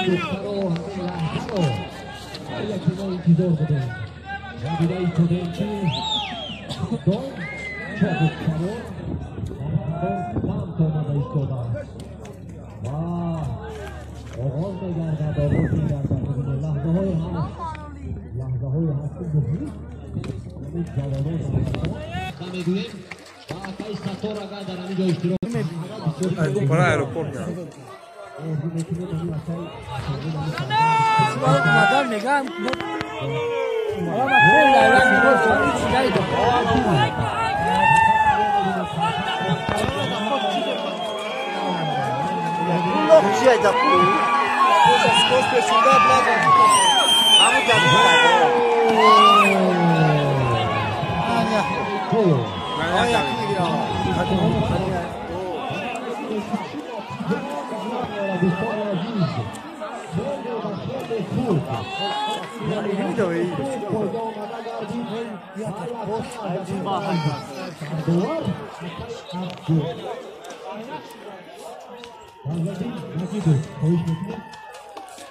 نقطه رو، همین لحظه رو هر یکی ما انتظار بودیم و دیده ایستادیم که کدام چابکسوار در کدام سمت آمده ایستاده است و آغاز میگردد، آغاز میگردد. لحظه های هست، لحظه های هست که مهم همین جوانان و میگوییم و اکای ستار اگر در همین جا اشتراک برای аэропорт мегам.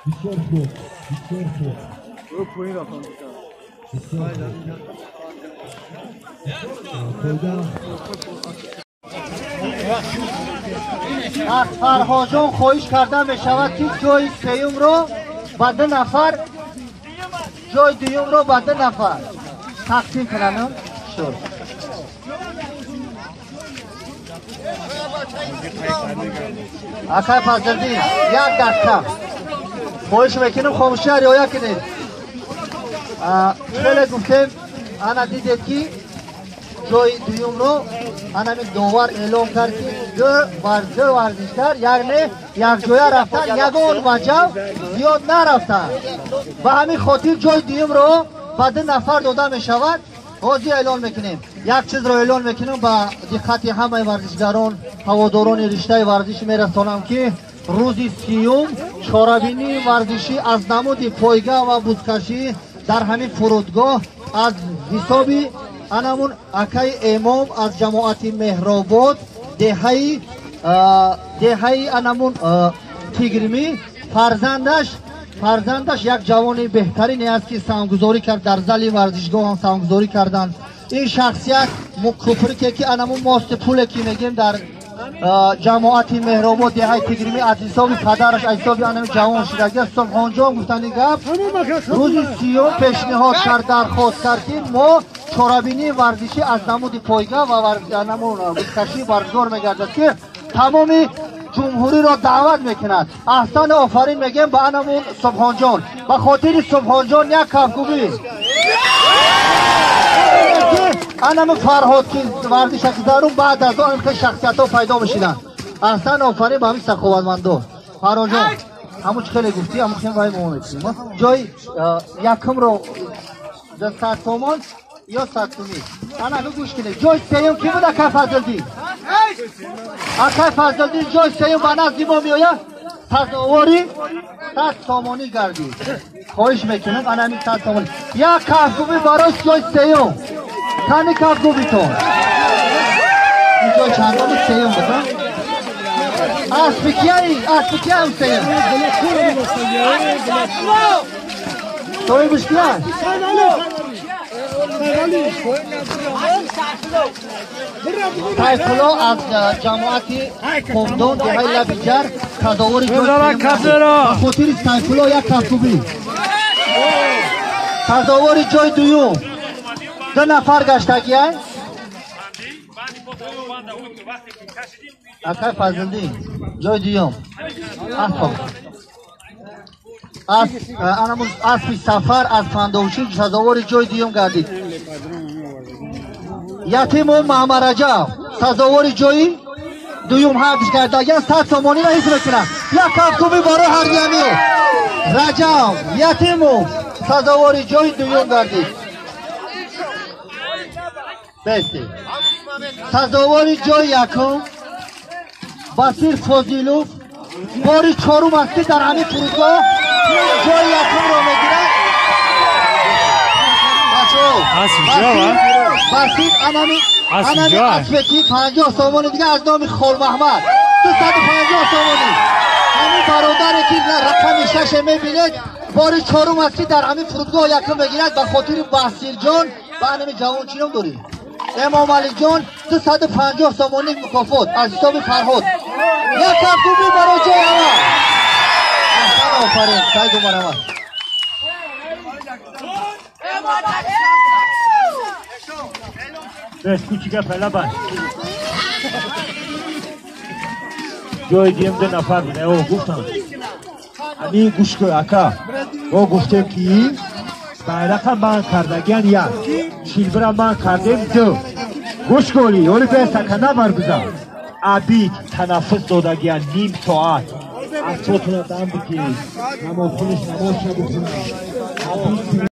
بسیار خوب، بسیار خوب. بسیار خوب. از فرهاجان خواهش کرده می شود که جای سیوم رو به دو نفر، جای دوم رو به دو نفر تقسیم کنند. شد. اکای فضلدین یک دقیقه خواهش میکنم خاموشی رعایت کنید. خیلی گفتیم انا دیدید که جای دوم رو انمی دوور اعلام کرد که دو ورزشکار یعنی یک جویا رفتن، یگان وجه زیاد نرفتن. به همین خاطر جای دوم رو به دو نفر داده می شود. حاضر اعلان میکنیم. یک چیز رو اعلان میکنیم به دقت همه ورزشگران، هواداران رشته ورزش میرسانم که روز سیوم چاربینی ورزشی از نمود پایگاه و بزکشی در همین فرودگاه از حساب انمون اکای امام از جماعت مهرآباد دهه انمون تیگرمی فرزندش یک جوان بهترین است که سهمگذاری کرد در زل ورزشگاه هم سهمگذاری کردند. این شخصیت کفری که انمون ماست پول که میگیم در جماعت مهرآباد دهه تیگرمی از حساب پدرش از حساب انم جوان شده. سبحان جان گفتن گپ روز سیوم پیشنهاد کرد، درخواست کرد که ما چاربینی ورزشی از نمود پایگاه و نمود بزکشی برگزار میگردد که تمام جمهوری را دعوت میکند. احسن آفرین میگیم به انمون سبحان جان. به خاطر سبحان جان یک کفگوبی انم فرهاد که ورزش گذارون بعد از آن که شخصیت ها پیدا میشدن. احسن آفرین به همین سخاوتمندو. فرهاد جان همون خیلی گفتی همون خیلی وای ما میکنیم. جای یکم رو 100 تومان یا 100 تومانی. انا گوش کنید. جای سیوم کی بود؟ اکای فضلدین. اکای فضلدین جای سیوم به نزد ما میآید. تظاهری 100 تومانی گردید. خواهش میکنم انا همین 100 تومانی. یک کفگوبی برای جای سیوم. تنی کفگوبیتون. این جای چندم سیوم بود؟ اسب کیه هم سیوم؟ توی بشکیه؟ تایفلا از جماعت قمدان دهه لبیجر تظاهر جای سیوم. خاطر تایفلا یک کفگوبی. تظاهر جای دوم دو نفر گشتگی های اکای فضلدین جای دوم اسب سفر از فندوشی سزاوار جای دوم گردید. یتیم و محمد رجب سزاوار جای دوم حدش کرد. 100 تومانی را حس میکنم. یک کفگوبی برای هر یمیو رجب یتیم و سزاوار جای دوم گردید. بستی سزاوار جای یکم بصیر فضیلوف باری چهارم است که در همین فرودگاه جای یکم را میگیرد. بصیر انمی اسبکی 50 سامانی دیگه از نام خال محمد 250 سامانی. همین برادر که رقم шаше мебинед, бори чорум аст ки дар ҳамин фурудгоҳ якум мегирад ба хотири Басирҷон ба ҳамин ҷавон чӣ ном дорӣ? Эмомалиҷон 250 сомонӣ мукофот аз ҳисоби Фарҳод. Як кафкӯбӣ барои ҷои аввал. Аҳсан, офарин, Саиду марҳамат. Бес кучика палабан. Ҷои дием ду нафар буд. О, гуфтам. Ами гӯш кун ака. Мо гуфтем ки байрақа ман кардагиан як, чилбира ман кардем ду. Гӯш куни, оли бес ака набаргузар. Абид танаффус додагиан ним соат. Аз сотуна дам бигир. Намозхониш намоз шабухуна. Абид.